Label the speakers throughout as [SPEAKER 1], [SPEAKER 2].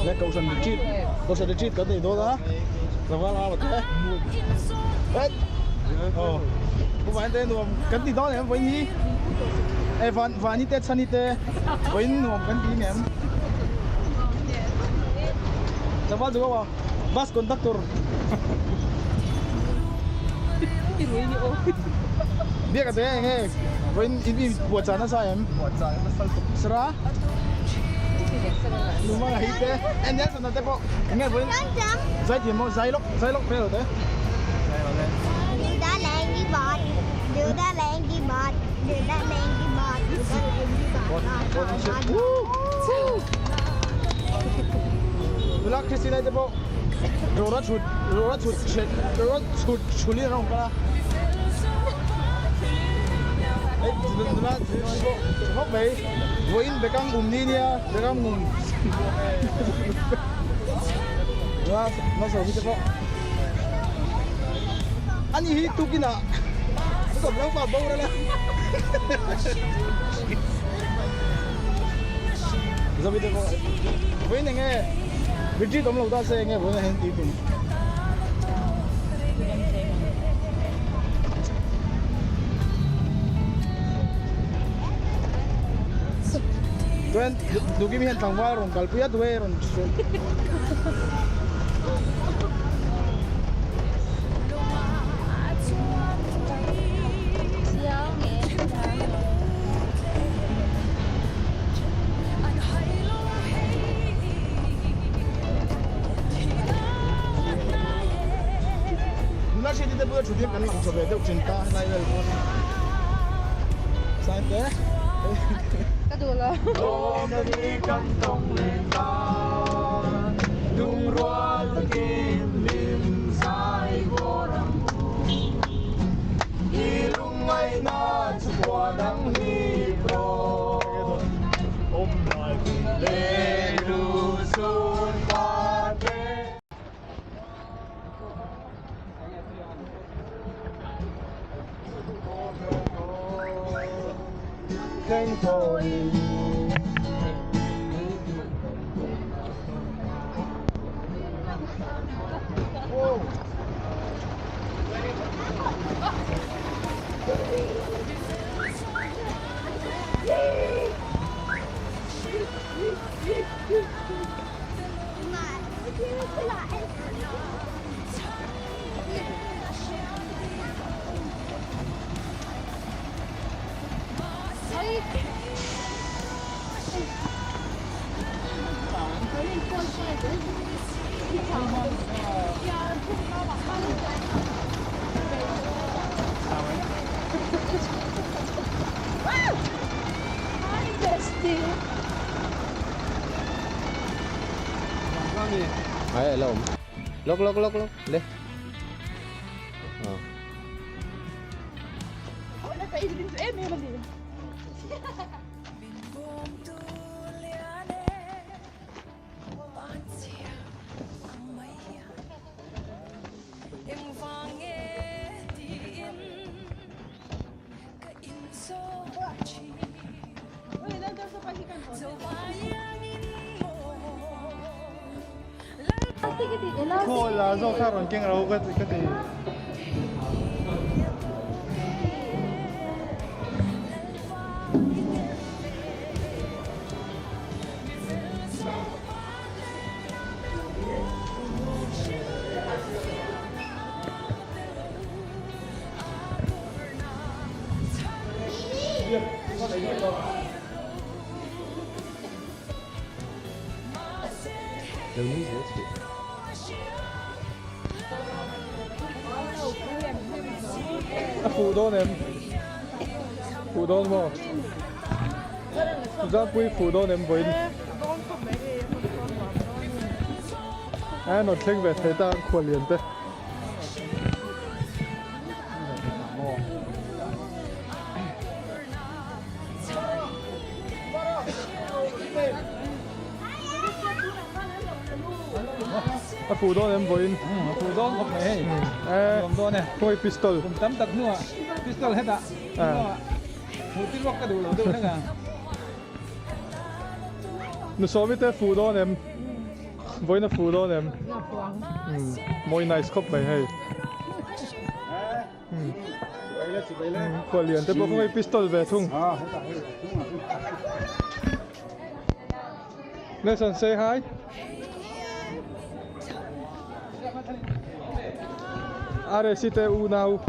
[SPEAKER 1] Le kohhran retreat kohhran retreat kan nei dawn a tlangval a te het aw pu vain te nuam kan ti dawn em vawiin hi e van vani te chhani te vawiin nuam kan ti em tlangval chu aw bus conductor biak a te eng nge vawiin in in puahchah nasa em sara Numa hi te en Nelson te pawh eng nge vawiin zai thiam maw zai lawk zai lawk vel te Nula Christina te pawh rawra chhut rawra chhut chhe rawra chhut chhulin an awm kal a hei nula pawh khawp mai vawiin bekang um ni nia bekang um nula hmasa te pawh ani hi tukinah ka lo pa boral a Zomi te pawh vawiin enge retreat awm lo ta se enge vawiin ah hian tih tum. Chuan Duhkimi hian tlangval rawn kalpui a duai rawn hrilh. Nula hriati te bula thut hian kan lang chho ve deuh thin ta helai vel pawh hi Sainte
[SPEAKER 2] Ka duh lo.
[SPEAKER 3] Ai la awm lawk lawk lawk lawk le
[SPEAKER 1] Khaw la zawk kha rawn keng ro ka ka ti.
[SPEAKER 3] Lo nui zel chhuh.
[SPEAKER 1] A fuh dawn em? Fuh dawn maw? Zampui fuh dawn em vawiin? A rawn thleng ve thei ta ang khuallian te. A fuh dawn em vawiin?
[SPEAKER 4] A fuh dawn khawp mai hei. Nuam dawn e.
[SPEAKER 1] Khawi pistol?
[SPEAKER 4] Kum tam tak hnuah pistol hetah hmuh tir vak ka duh lo deuh hlek a.
[SPEAKER 1] Nusawmi te fuh dawn em?
[SPEAKER 5] Vawiin a fuh dawn em? Mawi nice khawp mai hei. Khuallian te pawh khaw hei pistol ve thung. Nelson say hi. Aresi te unau.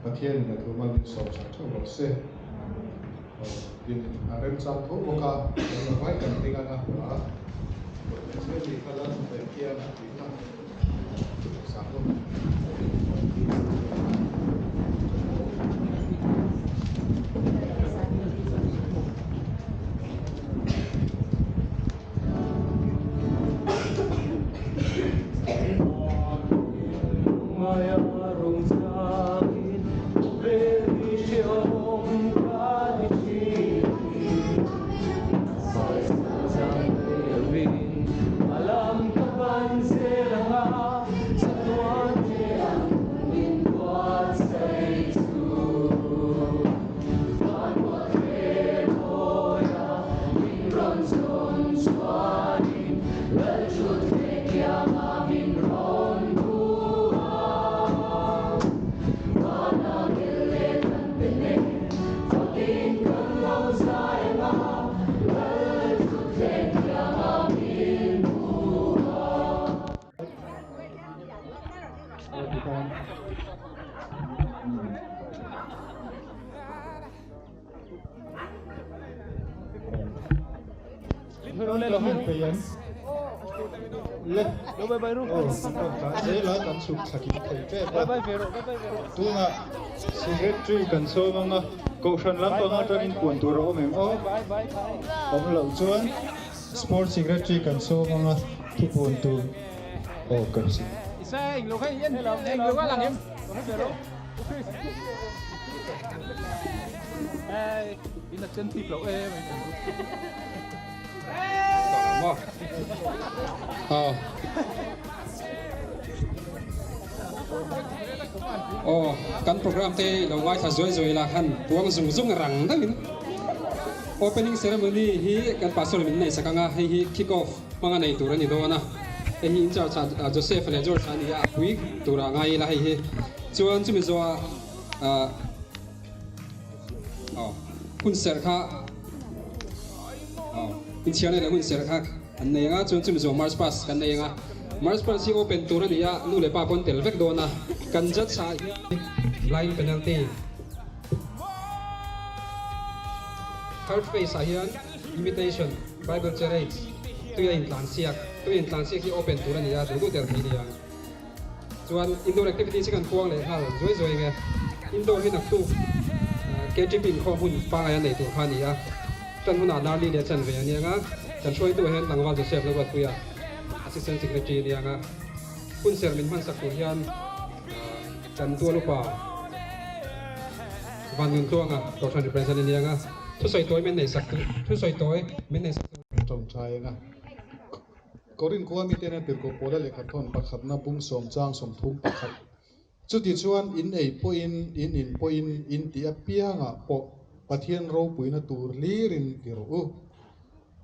[SPEAKER 6] Pathianin a thu hman in sawm sak theuh rawh se. Aw, tin a remchang tho bawk a, kan la vai kan ding anga a Pathian nih kha la sawi hian a tih na sak rawh.
[SPEAKER 7] Tunah secretary kan sawm anga kohhran lampang atangin puan tur a awm em aw? Awm loh chuan sport secretary kan sawm anga thupuan tur aw kan
[SPEAKER 4] Aw kan program te lo ngaithla zuai zuai la khan puang zung zung rang deuhin opening ceremony hi kan pastor min nei sak anga hei hi kick off hmanga nei tur a ni dawn a hei hi in charge ah Joseph leh George a ni a a pui tur ah ngai ila hei hi chuan chumi zawh ah aw hun serh kha aw inchhiarna leh hun serh kha an nei anga chuan chumi zawh march pass kan nei anga march pass hi open tur a ni a nu leh pa pawn tel vek dawn a kan judge ah hian blind penalty third phase ah hian imitation bible charades tui a intlansiak tui a intlansiak hi open tur a ni a duh duh tel thei ni ang. Chuan indoor activities hi kan puang leh nghal zuai zuai nge. Indoor hi naktuk KTP inkhawm hun pangai a nei tur kha a ni a. Tan hunah Narli leh chan ve a ni ang a. Kan hruaitu ah hian tlangval Joseph Lalruatpuia Assistant Secretary a ni ang a. Hun ser min hmansak tur hian kan tual upa Van Nuntluanga Kohhran represent a ni ang a. Thusawi tawi min neihsak tur thusawi tawi min neihsak tur.
[SPEAKER 6] Tawngtai anga. Korin khua miten a tirhkoh Paula lehkhathawn pakhatna bung sawm chang 31. Chutichuan in ei pawhin, in in pawhin, in tih apiangah pawh Pathian ropuina tur hlirin ti rawh u.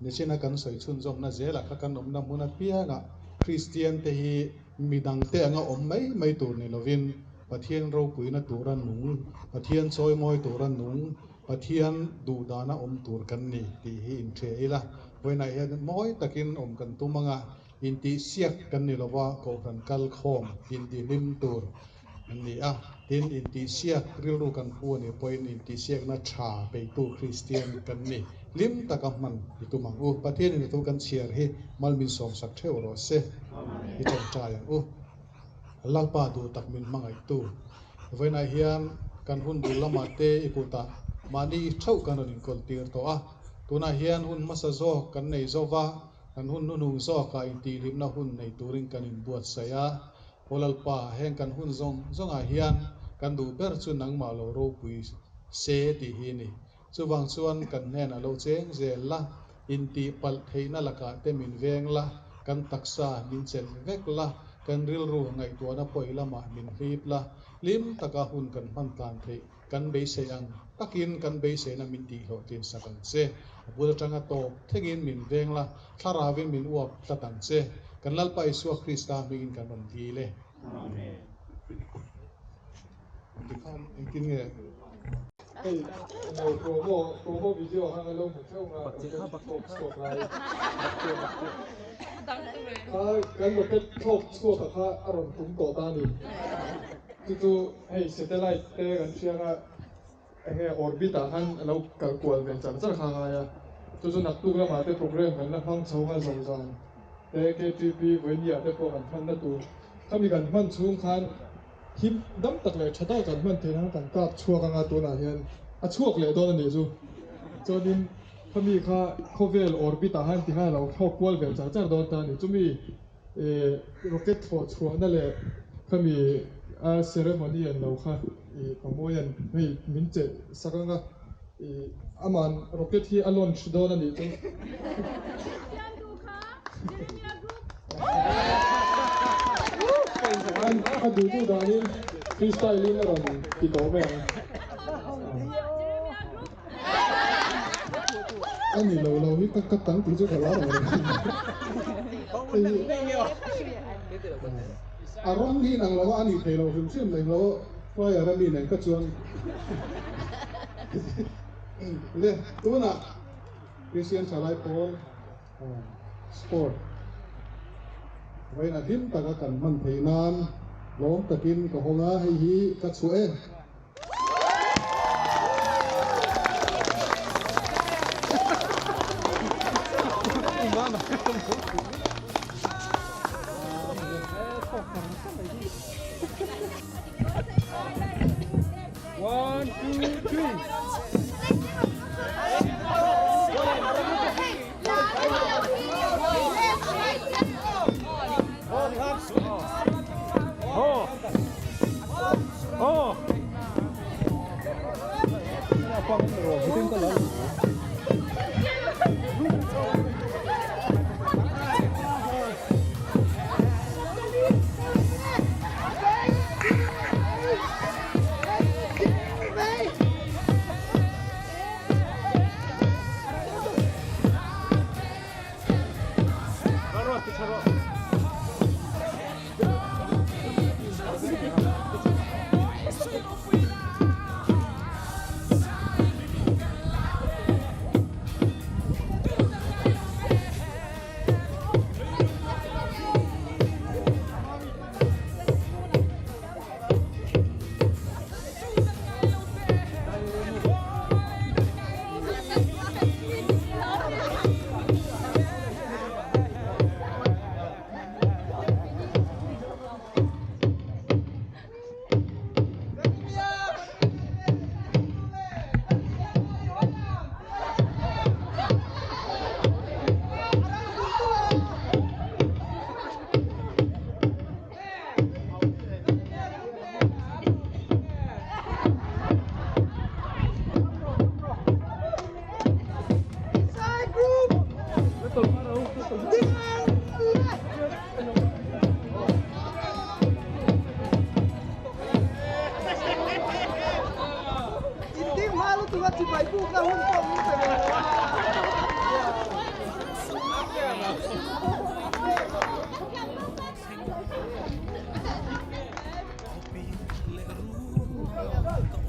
[SPEAKER 6] Nichina kan sawi chhunzawmna zelah kha kan awmna hmun apiangah Kristiante hi midangte anga awm mai mai tur ni lovin Pathian ropuina tura nung, Pathian chawimawi tura nung, Pathian duhdana awm tur kan ni tih hi inhria ila, vawiinah hian mawi takin awm kan tum anga intihsiak kan ni lova kohhran kal khawm intihlim tur an ni a, tin intihsiak rilru kan pu a nih pawhin intihsiakna tha beitu Kristian kan ni. Hlim taka hman i tum ang u. Pathianin a thu kan chhiar hi malmin sawmsak theuh rawh se i tawngtai ang u. Lalpa duh tak min hmangaihtu vawiinah hian. Kan hun bul lamah te i kutah mahni i theuh kan rawn inkawl tir tawh a. Tunah hian hun hmasa zawk kan nei zo va, kan hun hnuhnung zawkah intihhlimna hun nei turin kan inbuatsaih a. Aw Lalpa, heng kan hun zawng zawngah hian kan duh ber chu nangmah lo ropui se tih hi a ni. Chuvang chuan kan hnenah lo cheng zel la, intihpalh theihna lakah te min veng la, kan taksa min chelh vek la, kan rilru ngaihtuahna pawi lamah min hlip la, hlim taka hun kan hman tlan theih kan beisei ang takin kan beiseina min tihhlawhtlin sak ang che. A bul atanga tawp thlengin min veng la, thlaravin min uap tlat ang che. Kan Lalpa Isua Krista hmingin kan rawn dil e. Amen. Tikhan engtin nge?
[SPEAKER 5] Hei emaw promo promo video kha ka lo hmu theuh nga rocket thlawk chhuak lai kha kan rocket thlawk chhuak a kha a rawn tum tawh ta a ni chu chu hei satellite te kan hria nga enge orbit ah khan a lo kal kual ve char char kha a ngai a chu chu naktuk lamah te program kan la hmang chho nga zo zan te KTP vawinia te pawh kan hmanna tur khami kan hman chhung khan. Him dam tak leh tha tak kan hman theih nan kan kap chhuak anga tunah hian a chhuak leh dawn a nih chu. Chuanin khami kha khawvel orbit ah khan tikhan a lo thlawk kual ve char char dawn ta a ni. Chumi eh rocket thlawh chhuahna leh khami a ceremony an lo kha ih pamawian hei min chelh sak anga ih aman rocket hi a launch dawn a nih chu. A duhtu danin freestyle in a rawn ti tawh mai ang.
[SPEAKER 6] A ni lo lo hi ka ka tang tih chu ka lar ang reng. A rawng hi inang lo a, a nih thei lo hrim hrim eng lo flyer a mi nen kha chuan le tunah Christian Thalai Pawl Sport vawiin a hlim taka kan hman theih nan lawm takin ka hawng a, hei hi ka chhuah e.
[SPEAKER 5] One, two, three.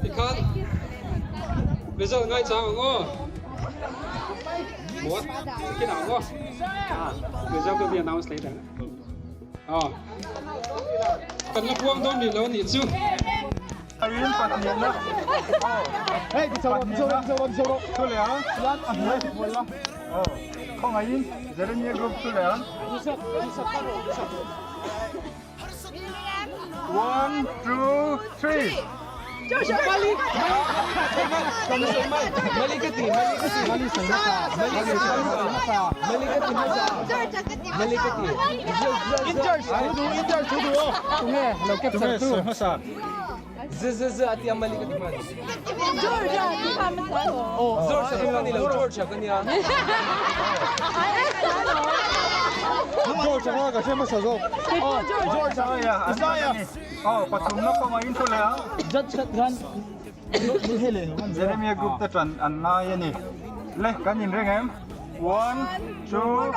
[SPEAKER 4] Tikhan result ngai chang ang aw. Maw kin ang aw. Result will be announced later. Aw. Kan la puang dawn rih lo nih chu.
[SPEAKER 1] Hei ti chho rawh ti chho rawh ti chho rawh ti chho rawh.
[SPEAKER 7] Thu leh ang chuan a hnuai hmual la. Aw khawngaihin Jeremia group thu leh ang. One, two, three.
[SPEAKER 1] In charge thu duh in charge thu duh aw.
[SPEAKER 4] Tunge lo capture tu.
[SPEAKER 7] Tunge sawi hmasa.
[SPEAKER 4] Z z z a tia mali ka ti hman.
[SPEAKER 2] George a ti hman hmasa.
[SPEAKER 4] George a ka ni lo George a ka nia.
[SPEAKER 5] George anga ka hre hmasa zawk.
[SPEAKER 1] George a Isaiah.
[SPEAKER 7] Aw pathumna kawngah in thu leh ang.
[SPEAKER 1] Judge khat khan
[SPEAKER 7] Jeremia group te tan an ngai a ni. Le kan inreng em? One, two.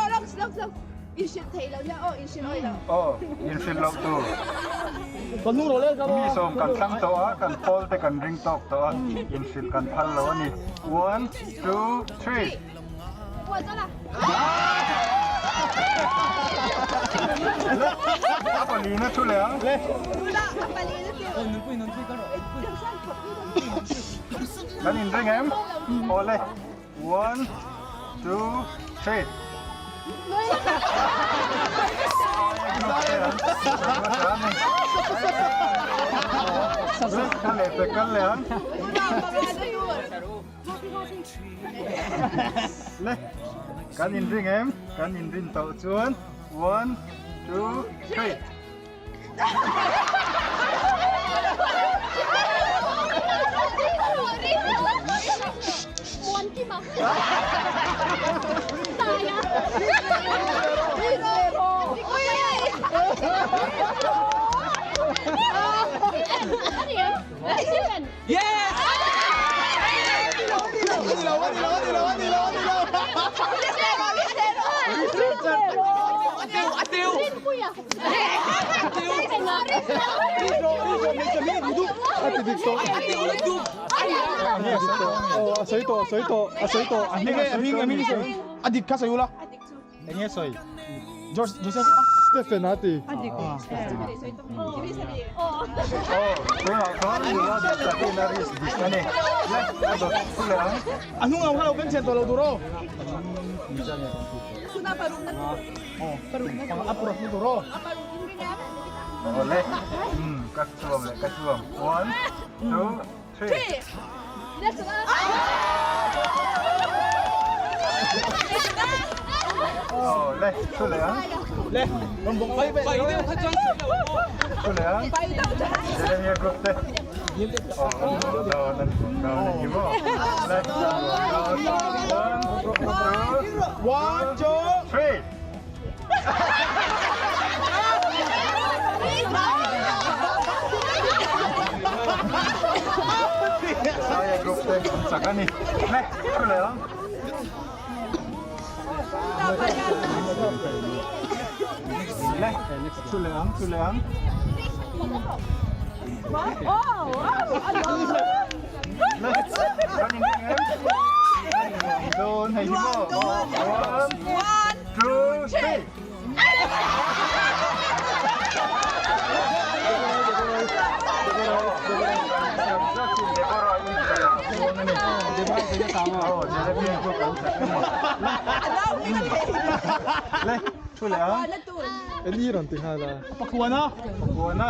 [SPEAKER 7] Aw inhrilh loh tur. Mi sawm kan thlang tawh a, kan pawl te kan ring tawk tawh a, inhrilh kan phal lo a ni. One, two, three. Le a palina thu leh ang. Kan inreng em? Awle. One, two, three. Ka leh pek kal leh ang. Le kan inring em? Kan inrin tawh chuan one, two, three.
[SPEAKER 4] Yes!
[SPEAKER 1] Ani lo ani lo ani lo ani lo ani lo.
[SPEAKER 4] Atiu!
[SPEAKER 5] Aw a sawi tawh a sawi tawh a sawi tawh a hming
[SPEAKER 1] A hming a hming a dik kha sawi ula.
[SPEAKER 7] Eng nge sawi?
[SPEAKER 1] George Joseph
[SPEAKER 5] Stephen a ti.
[SPEAKER 7] Aw tunah chuan nula dik takin a risk dik a ni. Le a dawt thu leh ang.
[SPEAKER 1] A hnung lo kha lo ben chen tawh lo tur aw. A paruk na tur aw.
[SPEAKER 7] Aw le ka chuam leh ka chuam. One, two, three. Aw le thu leh ang.
[SPEAKER 1] Le rawn bawk pai
[SPEAKER 4] Pai deuh kha chuan sawi lo aw.
[SPEAKER 7] Thu leh ang. Jeremia group te. Aw an nuam dawn an nuam dawn a ni maw. Le nuam dawn. One, two,
[SPEAKER 1] One, two,
[SPEAKER 7] three. Saia group te an chak a ni. Le, thu leh ang. Le, thu leh ang, thu leh ang. Le, kan inring em? Dawn hei hi maw? One, two, three.
[SPEAKER 5] Eni rawn ti nghal a.
[SPEAKER 1] Pakhuana.
[SPEAKER 7] Pakhuana.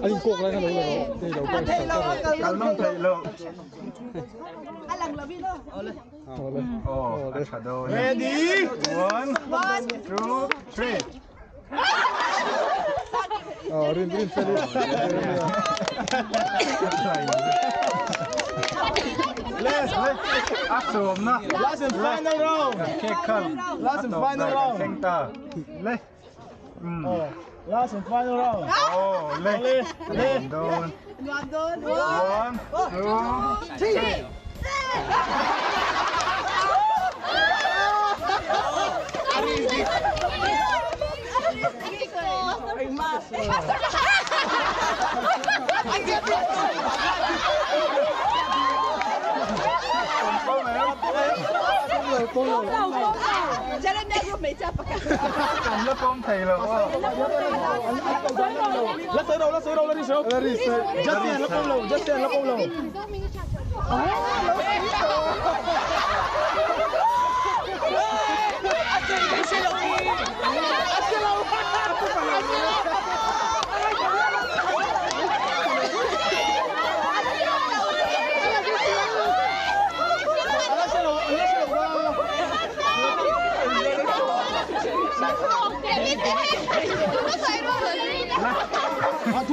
[SPEAKER 5] A inkawk lai kha lo la rawh. Thei lo bike chak rawh.
[SPEAKER 7] Kal nawm thei lo.
[SPEAKER 5] Awle.
[SPEAKER 7] Oh, a tha dawn.
[SPEAKER 1] Ready?
[SPEAKER 7] One, two, three.
[SPEAKER 5] Aw rin rin fel in.
[SPEAKER 7] Le, a sawmna.
[SPEAKER 1] Last and final round.
[SPEAKER 7] Cake khan.
[SPEAKER 1] Last and final round.
[SPEAKER 7] Thleng ta. Le.
[SPEAKER 1] Last and final round.
[SPEAKER 7] Oh, le. Le. Dawn. One, two, three. Kan la pawm thei lo aw.
[SPEAKER 1] La sawi ro, la sawi ro, la ri sawi ro.
[SPEAKER 5] La ri sawi.
[SPEAKER 1] Justin la pawm lo, Justin la pawm lo.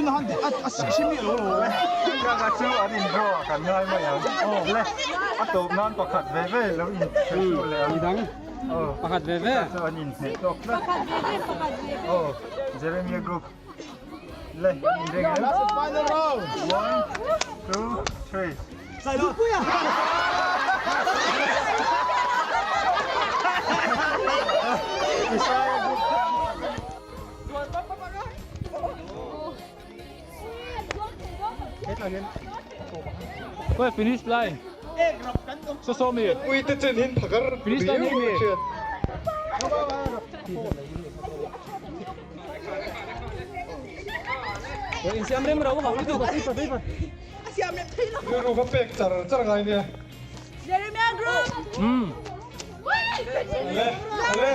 [SPEAKER 1] Tuna han a hrim i lo lo e.
[SPEAKER 7] Kaka chu an in draw ah kan ngai mai ang. Le a tawp nan pakhat ve ve lo in hre leh ang.
[SPEAKER 4] Midang pakhat ve ve.
[SPEAKER 7] Chu an in hneh tawk tlat.
[SPEAKER 2] Pakhat ve ve pakhat ve ve.
[SPEAKER 7] Aw Jeremia group. Le in reng em.
[SPEAKER 1] Last and final round.
[SPEAKER 7] 1 2 3.
[SPEAKER 1] Puia.
[SPEAKER 7] Isaiah group.
[SPEAKER 5] Wait, finish line. So so mi.
[SPEAKER 6] Ui te chen hin phakar.
[SPEAKER 5] Finish line hi mi. In siam rem ro ho tu.
[SPEAKER 6] Ru kha pek char char ngai nia.
[SPEAKER 2] Jeremiah Group.
[SPEAKER 6] Le le.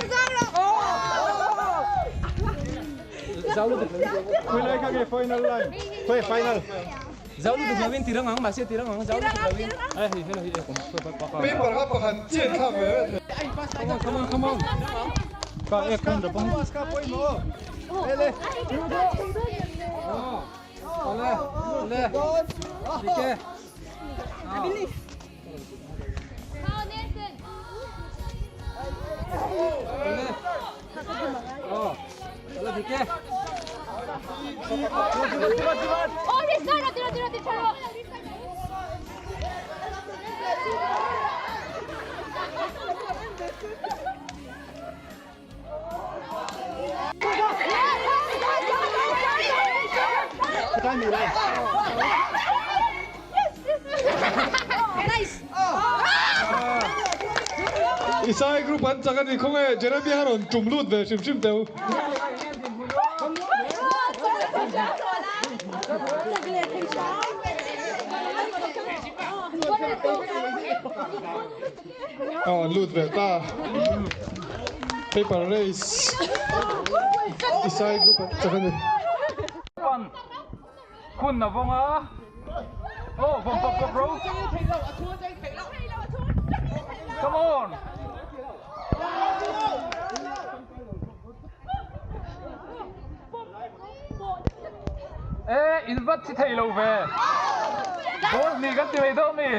[SPEAKER 6] Khoi lai kha nge final line. Khoi final.
[SPEAKER 4] Zau lu tu lawin tirang ang masih tirang ang zau lu tu lawin. Ai hi hello hi kom pa pa pa.
[SPEAKER 6] Paper kha pakhat chen thak ve.
[SPEAKER 4] Come on come on come on.
[SPEAKER 7] Ka ek kan da bang.
[SPEAKER 1] Ka poi mo. Le le.
[SPEAKER 4] Oh. Ole ole. Dike. Ole. Oh. Ole dike.
[SPEAKER 8] Oh, restart! Roti, roti, roti, chalo! Nice!
[SPEAKER 6] Isai group an chak ani khawnge Jeremia kha rawn tum lut ve hrim hrim teu. Aw an lut ve ta. Paper race. Isai group an chak ani.
[SPEAKER 5] Pan khun na vonga. Oh, vom pop pop ro. Come on. Ê, in vat chi thei lo ve. Bol ni kan ti mai do mi.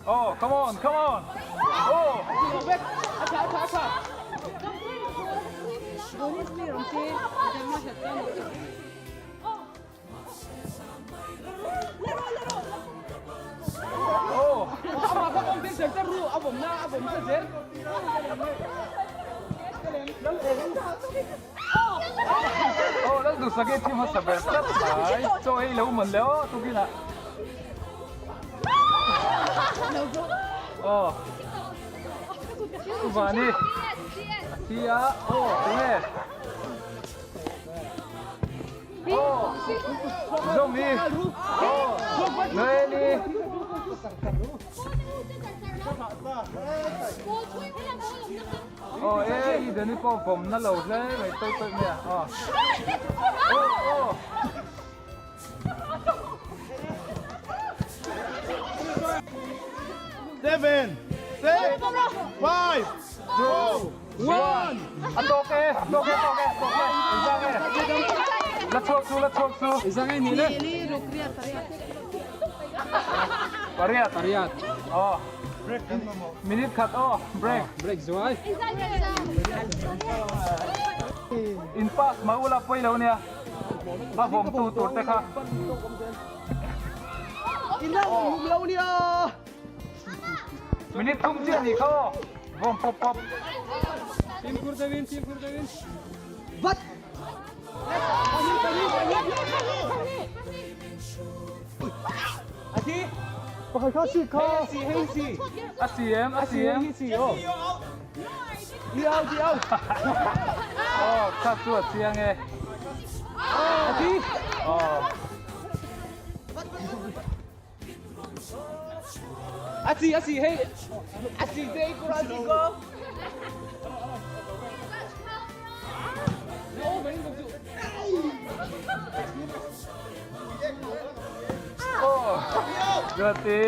[SPEAKER 5] Oh, come on, come on. Oh. Oh. Oh, lal du sage team ha saber tlat mai. Chaw ei lo man le aw tukin ah. Oh. Uvani. Tia. Oh, tunge. Oh. Zomi. Oh. Noeli. Oh, e, i deni pawh vawm na lo hle mai toi toi mai a. Oh. Oh, oh.
[SPEAKER 1] 7 6 5 4 1.
[SPEAKER 5] A tawk e, tawk e, tawk e, tawk e. Izang e. La chhuak chu, la chhuak chu.
[SPEAKER 4] Izang e ni le.
[SPEAKER 5] Pariat.
[SPEAKER 4] Pariat.
[SPEAKER 5] Oh. Minute khat oh, break.
[SPEAKER 4] Break zuai.
[SPEAKER 5] In pass ma ula poi lo nia. A vawm tu tur te kha.
[SPEAKER 1] In lo hum lo nia.
[SPEAKER 5] Minute thum chiah ni kha aw. Vawm pop pop.
[SPEAKER 4] Team kur deuhin, team kur deuhin.
[SPEAKER 1] Vat. Pakhat kha si kha.
[SPEAKER 4] Hei si.
[SPEAKER 5] A si em, a si em.
[SPEAKER 4] Hei si aw.
[SPEAKER 1] Đi out, đi out.
[SPEAKER 5] Oh, kha chu a chiang e.
[SPEAKER 4] A thi.
[SPEAKER 5] Oh.
[SPEAKER 4] A si, a si hei. A si te kur a si ko.
[SPEAKER 5] Oh. Ruati.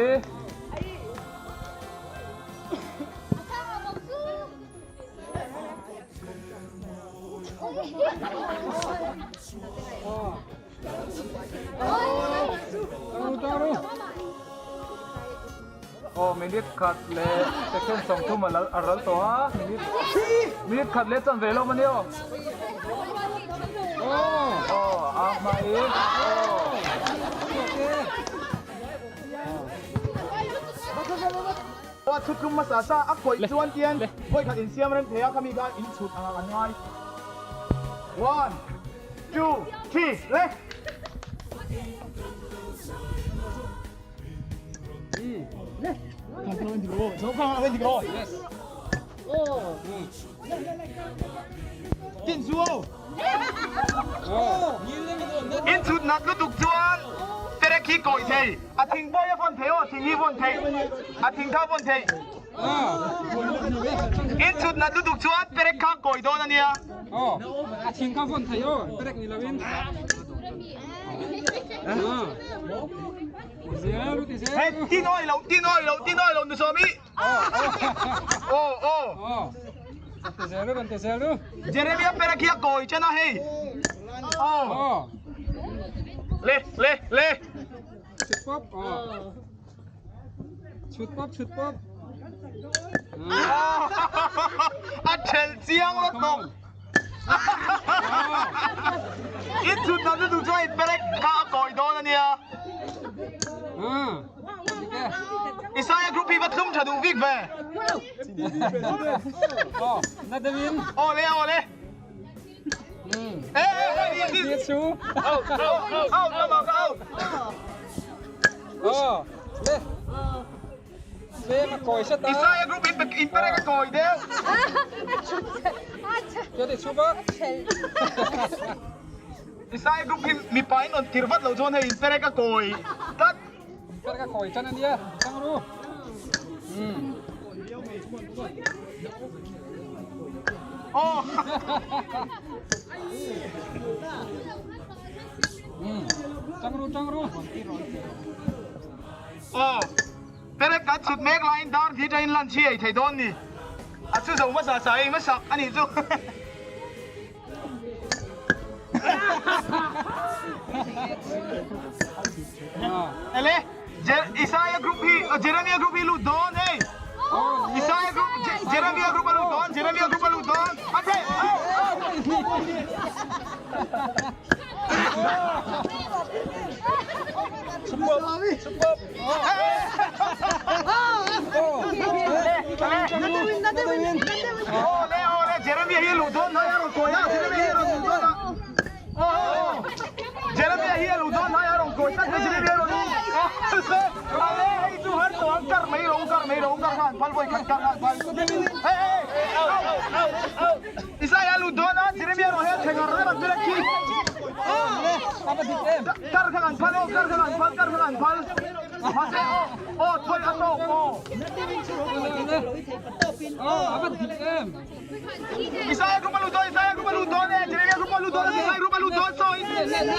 [SPEAKER 9] Aw minute khat leh second 30 a lal a ral tawh a minute minute khat leh chanve lawm a ni aw aw a hma i aw
[SPEAKER 1] Aw chhut tlum hmasa sa a khawih chuan tian vawikhat insiam rem thei a khami khan in chhut ang an ngai one two three le. In chhut nat lutuk chuan terek hi kawih thei a thing bawi a vawn thei aw thing hi vawn thei a thing kha vawn thei in chhut nat lutuk chuan terek kha kawih dawn a nia.
[SPEAKER 4] A thing kha vawn thei aw terek ni lovin.
[SPEAKER 1] Hei tin awi lo tin awi lo tin awi lo nu sawmi aw aw Jeremia pera khi a kawi chen a hei aw le le le
[SPEAKER 4] chhut pawp chhut pawp chhut pawp
[SPEAKER 1] a thelh chiang lo tawp In chhut dan lutuk chuan in perek kha a kawi dawn a nia. Isaiah group hi va thlum tha duh bik ve. Aw le aw le. Out out out out out. Isaiah group in in perek a kawi deuh. Isaiah group hi mipa in rawn tir vat lo chuan hei in perek a kawi tlat.
[SPEAKER 4] Perek a kawi tan ania chang ru.
[SPEAKER 1] Oh.
[SPEAKER 4] Chang ru chang ru.
[SPEAKER 1] Aw, perek kan chhut mek laiin dar hnih atangin lunch hi ei thei dawn ni. A chu zo hmasa sa ei hmasak a nih chu. Ele, Isaiah group hi, Jeremiah group hi lut dawn hei. Isaiah group, Jeremiah group a lut dawn, Jeremiah group a lut dawn. A thei, au, au. Isaiah lu dawn a Jeremiah rawh hian thengar reng an tel khi kar kha an phal aw kar kha an phal kar kha an phal mahse aw aw thawi a tawk aw Isaiah group a lut dawn Isaiah group a lut dawn e Jeremiah group a lut dawn Isaiah group a lut dawn saw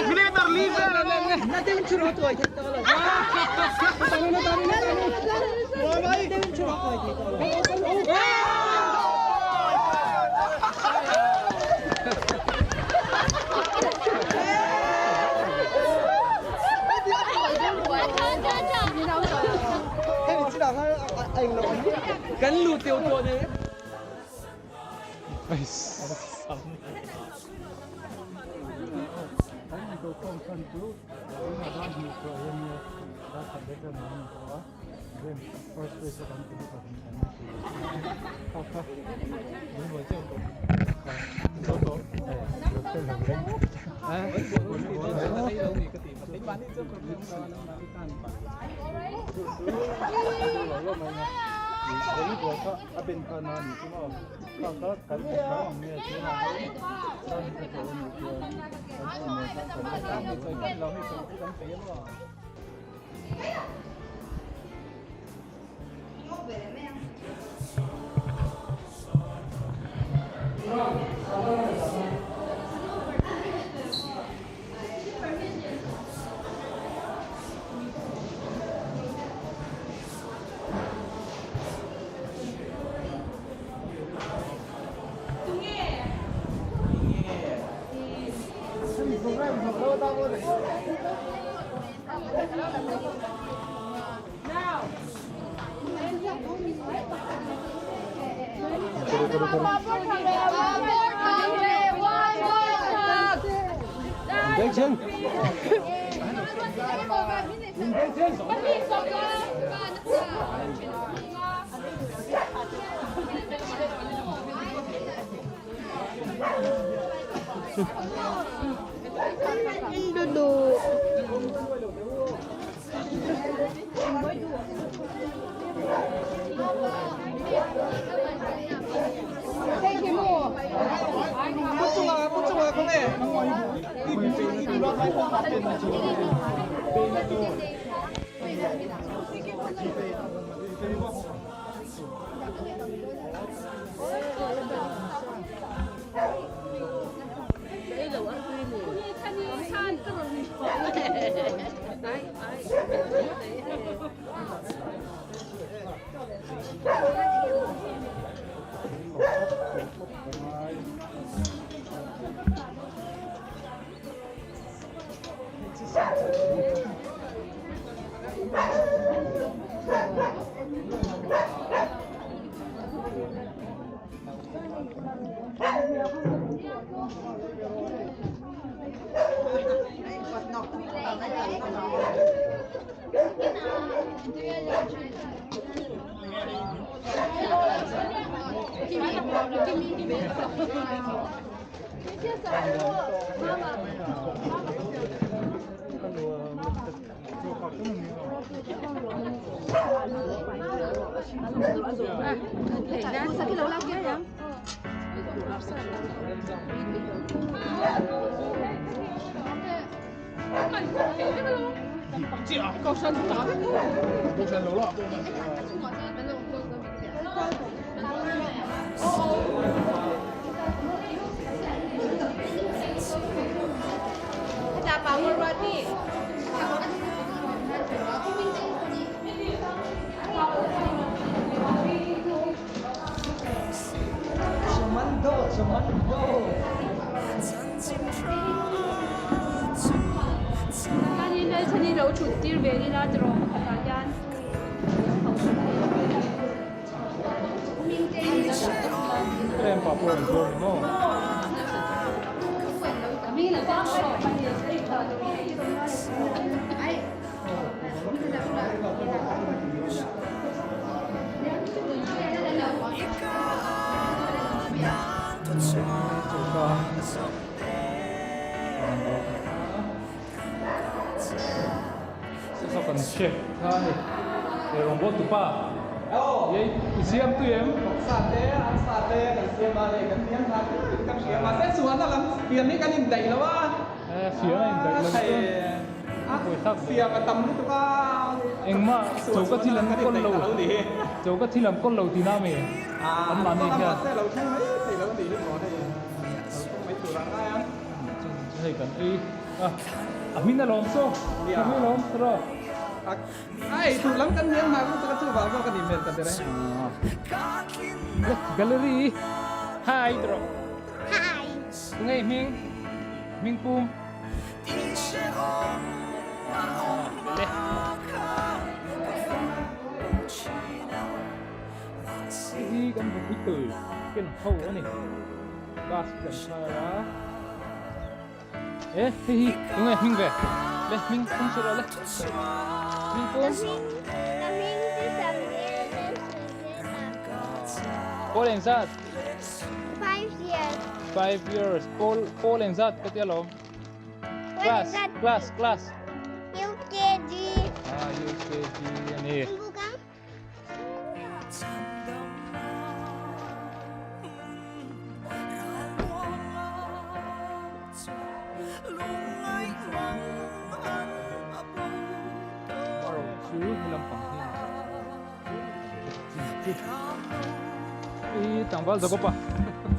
[SPEAKER 1] millimeter li vel
[SPEAKER 9] Kan lu tiêu tuah ni.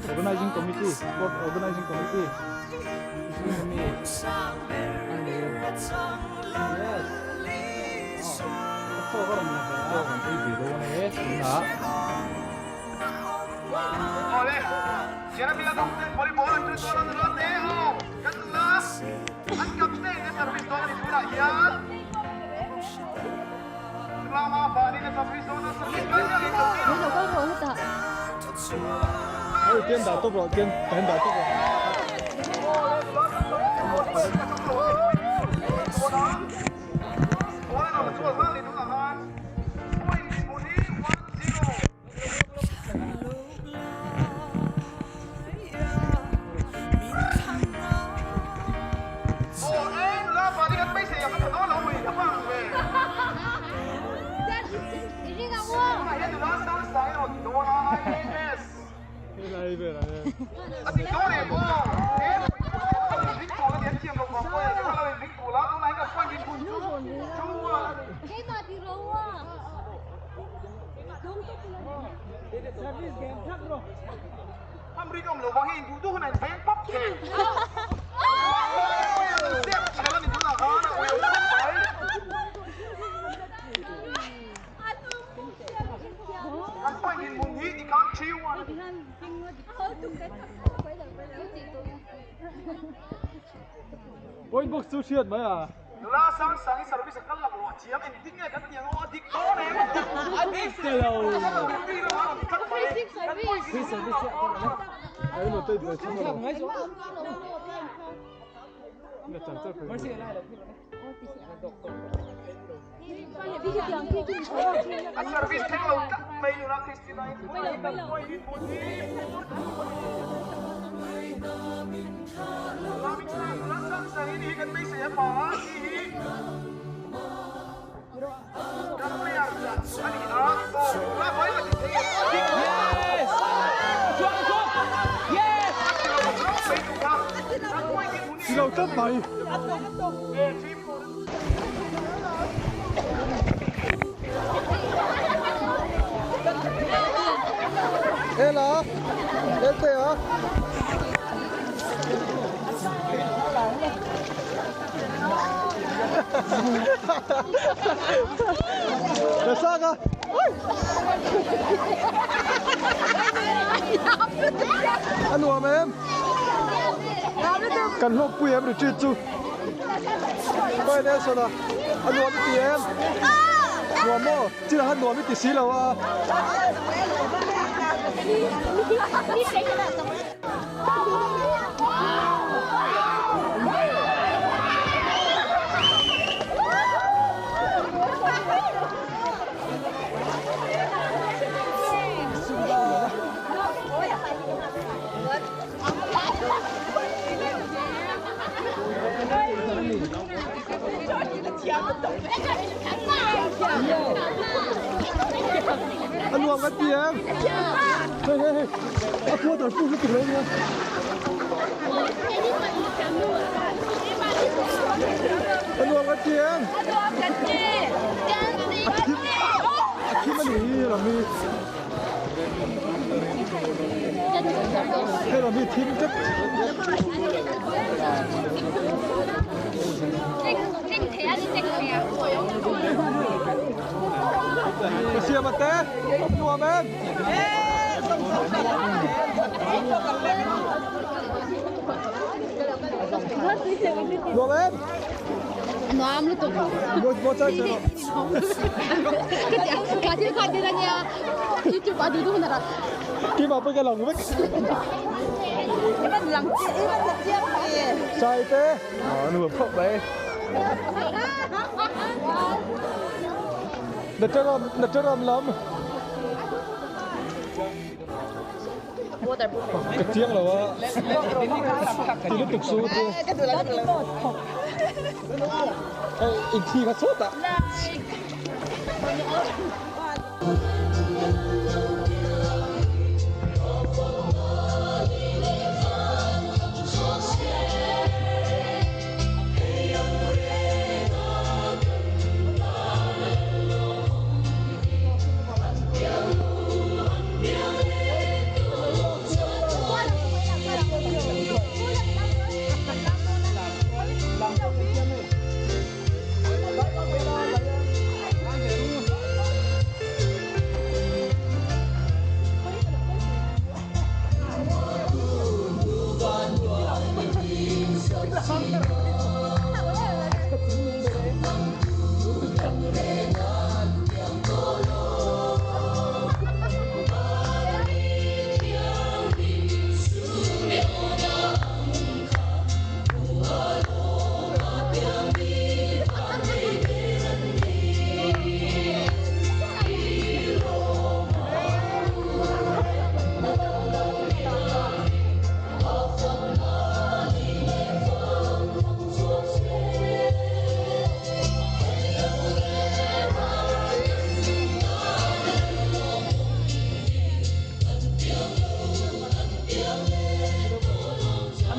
[SPEAKER 9] Organizing committee, sport organizing committee.
[SPEAKER 5] Tian dah tawp rawh tian kan dah tawp rawh. Point box chu hriat mai a.
[SPEAKER 1] Nula sang sang i service a kal lak lo a thiam engtin nge kan tiang aw a dik dawn em? A dik
[SPEAKER 5] lo.
[SPEAKER 1] Free service
[SPEAKER 5] Ai no te ve chhung lo. Na chan char
[SPEAKER 1] A service thleng lo tlat mai nula Christina i Nula sang sang i ni hi kan beisei a pa a ni hi kan player chan chu a ni a aw nula vai la ti thei em a dik
[SPEAKER 9] Yes! Chuak chuak! Yes!
[SPEAKER 1] A ti lo tlat mai duh kha kan point din hun
[SPEAKER 5] Ti lo tlat mai. Ela, Elte a. La saga. A nuam em. Kan hlawk pui em retreat chu. Pai Nelson a. A nuam i ti em. Nuam maw? Chin ah khan nuam i ti si lo a. A nuam kan ti em? Hei hei hei. A quarter full lutuk lo nia. A nuam kan ti em? A thim a nih hi Rami. Hei Rami thim tlat. Ka siam a te. Nuam em? Nuam em?
[SPEAKER 8] Nuam lutuk.
[SPEAKER 5] Bo bo chai chai rawh.
[SPEAKER 8] Ka thil khat din ania. YouTube a du du na ra.
[SPEAKER 5] Keimah pawh ka lang vek. Sai te. Nuam khawp mai. Na taram na taram lam. Ka chiang lo a. Ti lutuk su te. Hei in thi kha sawtah.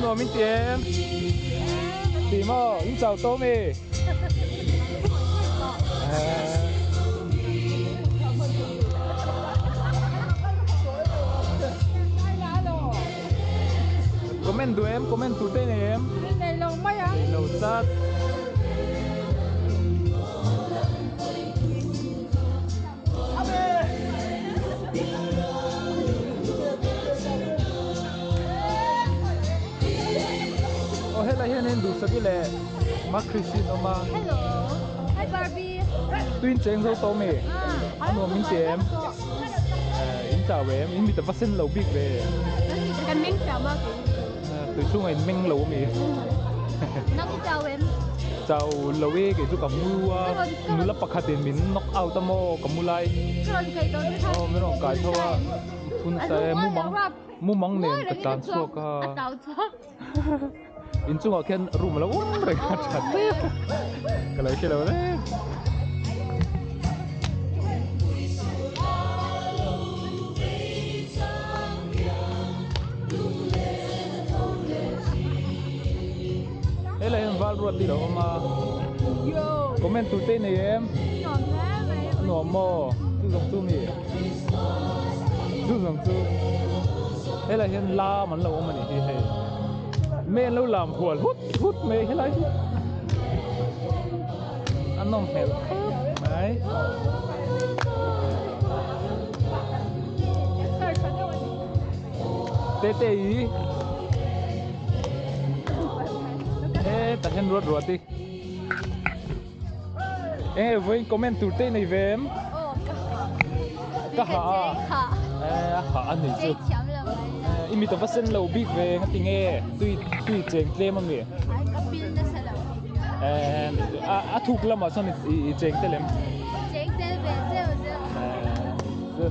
[SPEAKER 9] Nuam in ti em? Ti maw? In chau tawh mi? Comment duh em? Comment tur te nei em?
[SPEAKER 2] Nei lo mai ang.
[SPEAKER 9] Nei lo chat. Aw helai hianin duhsaki leh Makhrishin awm a.
[SPEAKER 8] Hello. Hi Barbie.
[SPEAKER 9] Tuin cheng zo tawh mi? A nuam in ti em? In chau em? In mit a va sen lo bik ve.
[SPEAKER 8] Kan meng thiam a kei.
[SPEAKER 9] Tui chhungah in meng lo ami?
[SPEAKER 8] Nang i chau em?
[SPEAKER 9] Chau lo e kei chu ka mu a. Nula pakhatin min knock out a maw ka mu lai.
[SPEAKER 8] Ka rawn kai tawh che kha.
[SPEAKER 9] Aw min rawn kai tho a. Phun nasa e mumang mumang nen ka tlan chhuak a.
[SPEAKER 8] A tau chhuak.
[SPEAKER 9] Inchungah khian room a lo awm reng a that ka lo hre lo reng. Helai hian val ruat tih a lo awm a comment tur te nei em a nuam maw chu zawng chu mi chu zawng chu helai hian lam an lo awm a nih hi hei me an lo lam hual hut hut mai helai hi a nawm hmel khawp mai. Tete i e tah hian ruat ruat i eng nge vawiin comment tur te i nei ve em ka ha a e a ha a ni chu i mit a va sen lo bik ve nga ti nge tui tui cheng tlem ami e a thuk lamah chuan i cheng tel em
[SPEAKER 8] cheng tel ve zeuh zeuh
[SPEAKER 9] e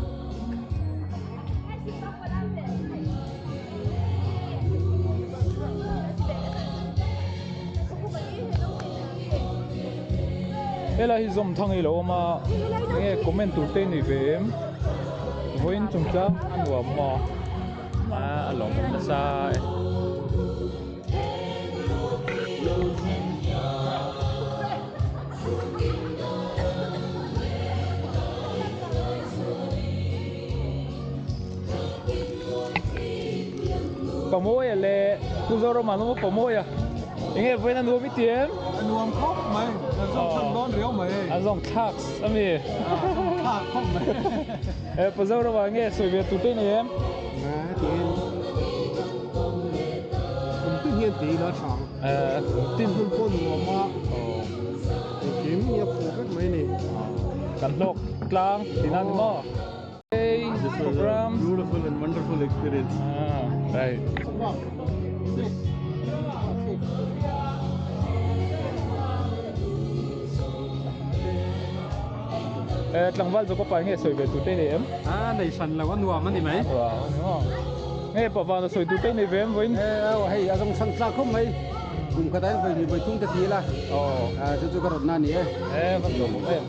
[SPEAKER 9] Helai hi zawm thang hi lo awm a enge comment tur te nei ve em vawiin chungchang a nuam maw a a lawmawm nasa e. Pamawia leh Pu Zorama an awm a Pamawia enge vawiin a nuam i ti em?
[SPEAKER 5] A nuam khawp mai, an zawng thlak dawn riau mai hei.
[SPEAKER 9] An zawng thlak a mi?
[SPEAKER 5] An zawng thlak khawp mai.
[SPEAKER 9] E Pu Zorama enge sawi ve tur te i nei em?
[SPEAKER 3] Heti hian kum tin hian ti ila tha ang.
[SPEAKER 9] E kum tin.
[SPEAKER 3] Hmun pawh nuam a. Engkim hi a fuh vek mai a ni.
[SPEAKER 9] Kan hlawk tlang tihna ni maw? Hey,
[SPEAKER 3] This was
[SPEAKER 9] program.
[SPEAKER 3] a beautiful and wonderful experience.
[SPEAKER 9] Ah, right. Eh, tlangval chu ka pai nge sawi ve tur te nei em?
[SPEAKER 4] A nei hran lo a nuam a ni mai.
[SPEAKER 9] Wow, no. Nge pa van sawi tur te nei ve em vawiin?
[SPEAKER 10] Eh, hei a zawng chhan tlak khawp mai. Kum khat ah hian vawi hnih vawi thum te ti ila.
[SPEAKER 9] Oh.
[SPEAKER 10] Chu chu ka rawtna a ni e.
[SPEAKER 9] Eh, van lawm awm em.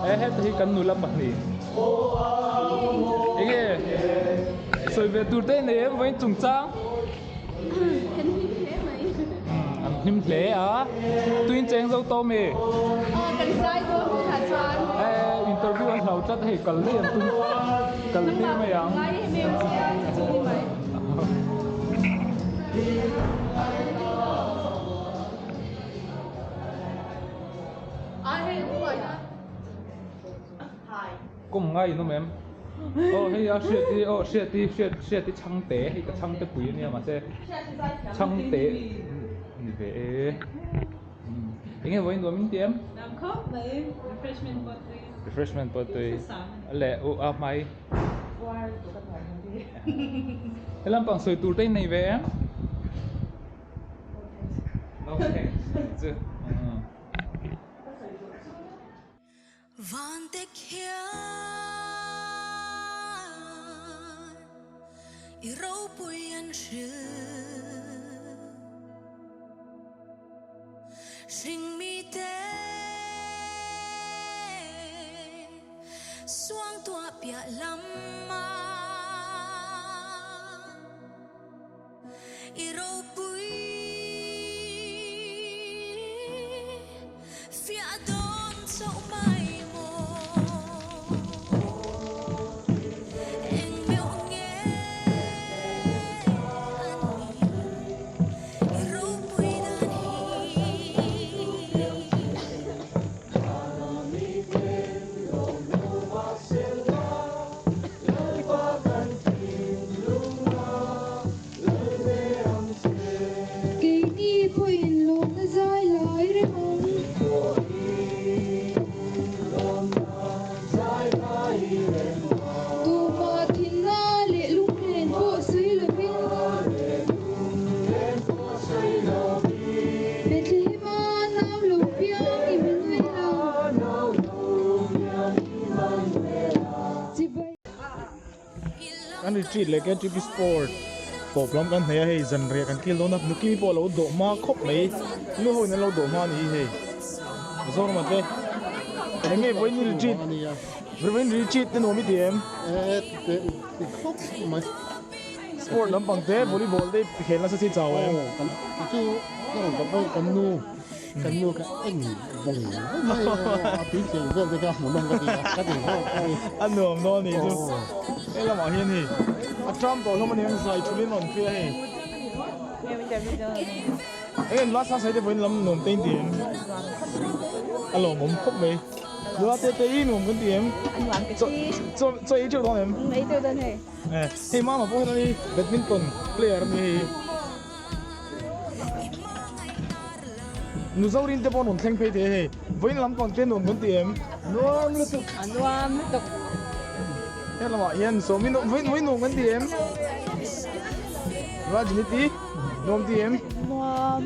[SPEAKER 9] He heta hi kan nula pahnih enge sawi ve tur te nei em vawiin chungchang
[SPEAKER 8] Kan hlim hle mai.
[SPEAKER 9] An hlim hle a tuin cheng zo tawh mi.
[SPEAKER 8] Aw kan zai dawn hunah chuan.
[SPEAKER 9] Eh interview an hlau tlat hei kal daih an tum kal daih mai ang.
[SPEAKER 2] Ngai em em che chu ni mai.
[SPEAKER 9] Kawm ngai in awm em? Aw hei a hriat i aw hriat i hriat hriat i chhangte hei ka chhangte pui ania mahse chhangte ni ve e eng nge vawiin nuam in ti em?
[SPEAKER 2] Nuam khawp mai refreshment pawh tui
[SPEAKER 9] refreshment pawh tui leh uh a hmai he lampang sawi tur te in nei ve em? No thanks chu.
[SPEAKER 11] Vantek hian i ropui an hrilh. Keini pawhin lawmna zai lai reng ang. Tumah thinna leh lunglen pawh sawi lovin. Bethlehema nau lo piang Immanuela. Chibai.
[SPEAKER 1] Kan retreat leh KTP sport tawp lam kan hneih a hei zanriah kan kil dawn a nukimi pawh a lo dawh hma khawp mai nu ho in an lo dawh hma a ni hi hei Mizoram te eng nge vawiin retreat vawiin retreat te nuam i ti em sport lampang te volleyball te khel nasa chi chau em
[SPEAKER 6] chu ka rawn ka pawh kan nu Kan nu ka en vawng mai a tui cheng vel te kha hmuhnawm ka ti a, ka ti nghal nghal.
[SPEAKER 1] A nuam dawn a nih chu. He lamah hian hei a tram tawh hlawm a ni ang zai thulin a rawn phei a hei. Eng nula sang sai te vawiin lam nuam te in ti em? A lawmawm khawp mai. Nula te te i nuam kan ti em? Chaw chaw ei teuh dawn em?
[SPEAKER 2] Ei teuh dawn hei.
[SPEAKER 1] Hei mama pawh hian hei badminton player a ni hei. Mizorin te pawh an rawn thleng phei thei a hei. Vawiin lam kawn te nuam kan ti em? Nuam lutuk.
[SPEAKER 2] A nuam lutuk.
[SPEAKER 1] He lamah hian sawmin vawiin vawiin nuam kan ti em? Rajniti nuam ti em?
[SPEAKER 2] Nuam.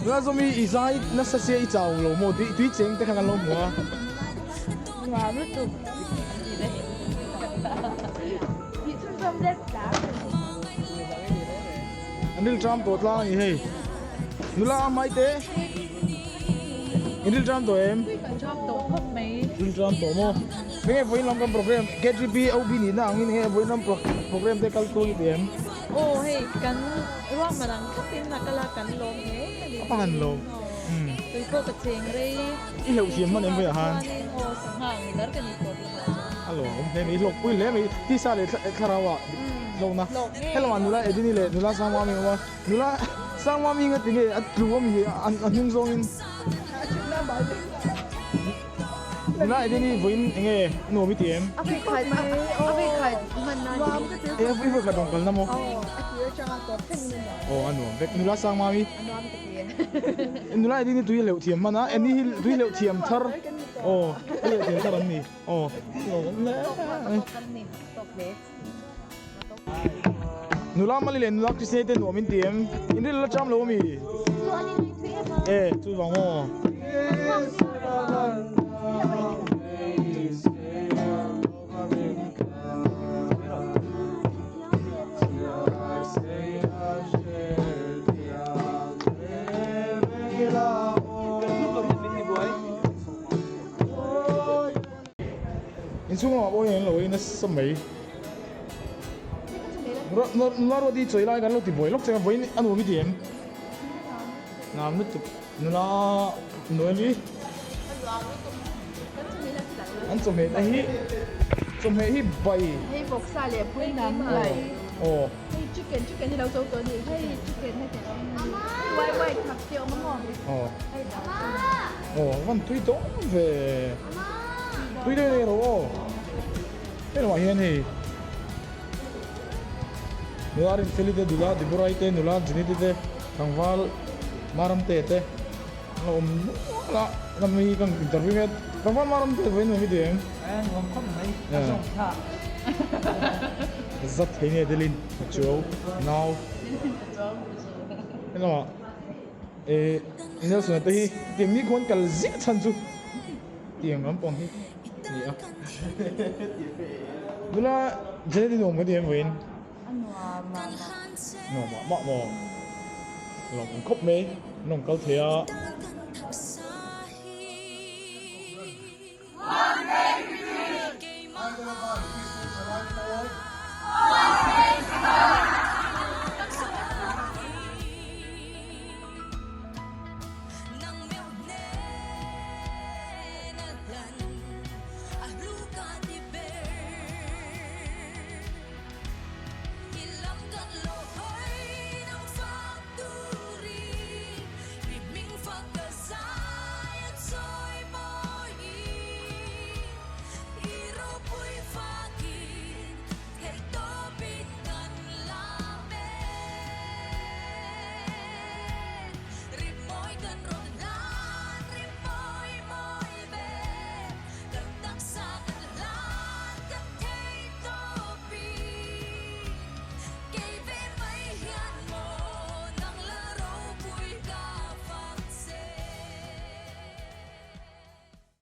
[SPEAKER 1] Nula zawmi i zai nasa sia i chau lo maw tui tui cheng te kha kan lo hmu a.
[SPEAKER 2] Nuam lutuk. Tih chhunzawm zet tla.
[SPEAKER 1] An ril tram tawh tlang a ni hei. Nula a hmai te. In ril tram tawh em?
[SPEAKER 2] Tram tawh khawp mai.
[SPEAKER 1] Ril tram tawh maw? Enge vawiin lam kan program KTP OB nihna angin enge vawiin lam program te kal tluang i ti em?
[SPEAKER 2] Aw hei kan ruahman ang thlapin a kal a kan lawm hle a ni.
[SPEAKER 1] A pahan lawm.
[SPEAKER 2] Tui pawh ka cheng rei.
[SPEAKER 1] I hleuh thiam hman em vawiah han?
[SPEAKER 2] Chuanin aw sangha ang dar ka ni tawh tunah chuan.
[SPEAKER 1] A lawm hle mai, hlawkpui hle mai tisa leh thlarau ah hlawkna. Hello ah nula Edini leh nula Sangmami awm a, nula Sangmami nga tinge a tlu awm hi a hnung zawngin nula Edini vawiin enge a nuam i ti em?
[SPEAKER 8] A veikhai mai a veikhai hman nan
[SPEAKER 1] e a veikhai rawn kalna maw? Aw a nuam vek nula Sangmami
[SPEAKER 8] a nuam ka ti
[SPEAKER 1] nula Edini tui hleuh thiam hman a, Eni hi tui hleuh thiam thar aw tui hleuh thiam thar an ni aw Nula Mali leh nula Krishnei te nuam in ti em? In rilru la cham lo ami? E chuvang aw. Inchhung lamah pawh hian an lo ei nasa mai. Nula ruat hi chawi lai kan lo ti buai lawk che a, vawiin a nuam i ti em? Nuam lutuk. Nula Noel hi an chawhmeh te hi chawhmeh hi bai.
[SPEAKER 8] Hei vawksa leh pui nam bai.
[SPEAKER 1] Aw.
[SPEAKER 8] Hei chicken chicken hi lo zo tawh a ni. Hei chicken heti wai wai thak te awm a maw?
[SPEAKER 1] Aw. Aw van tui dawn ve. Tui dawn ei rawh aw. Hei lamah hian hei nula Rinfeli te nula Deborah-i te nula Jenny-te te tlangval Maramte te an lo awm nual a lam hi kan interview mek tlangval Maramte vawiin nuam i ti em?
[SPEAKER 12] Nuam khawp mai a zawng thlak.
[SPEAKER 1] Zat thei nge Adeline Pachuau nau. Hei lamah eh Nelson-a te hi tiang ni khuan kal ziah chhan chu tiang lampang hi ni a. Nula Janet-i nuam ka ti em vawiin?
[SPEAKER 8] A nuam mah mah.
[SPEAKER 1] Nuam mah mah maw? Lawm awm khawp mai, an rawn kal thei a.